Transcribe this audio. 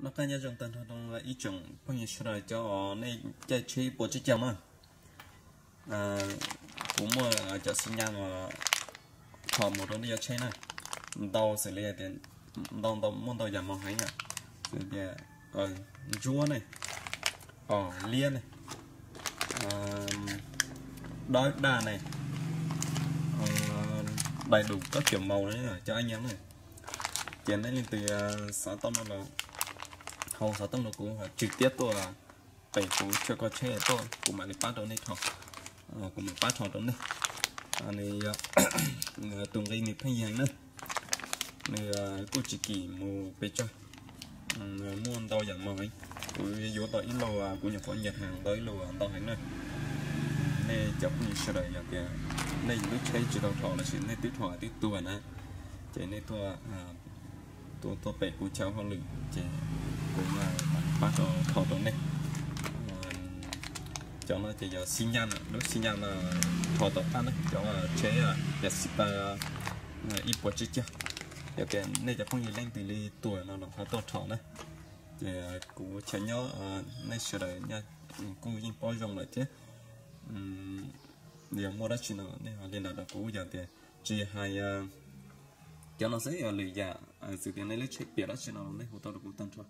Noj qab nyob zoo tag nrho rau ib tsoom phooj ywg sawv daws cov nej caij tsheb ib puas tsib caug na. Kuv muaj cov xi nyaj kho mus rau nej cov tsheb na, ntau xws li tias ntau ntau muaj ntau yam mos heev, xws tias ntsuab ne, os liab ne, dawb daj ne, dais dum koj cam maus cov ab nyam na. Ces nej leej twg xav tau no los hau xov tooj rau kuv, tswm tiab tuaj pem kuv chaw kho tsheb tuaj, kuv mam li pab rau nej tho, kuv mam pab tho rau nej. Nws tus nqi nws pheej yig heev na, nws kuj tsis kim mus pes tsawg, muaj ntau yam mos heev. Kuv yuav tau ib lauj, kuv nyuam qhuav nyiam heev tau ib lauj ntau heev na. Nej cov phooj ywg sawv daws yog tias nej lub tsheb tsis tau rho lossis nej twb rho twb tuag na, ces nej tuaj, tuaj tuaj pem kuv chaw hauj lwm ces kuv mam pab rau tho rau nej. Cov no ces yog xi nyaj, lub xi nyaj no rho tom qab na, cov tsheb yam xis pas ib puas tsib caug. Yog tias nej cov phooj ywg leej twg li tuag no los ho tuaj rho na. Ces kuv chaw nyob nej sawv daws kuj yeej paub zoo lawm thiab. Yog muaj dab tsi no nej ho li ntawd rau kuv, yog tias tsis hais cov no xwb, yog lwm yam xws tias nej lub tsheb piam dab tsi no nej hu tau rau kuv tag nrho.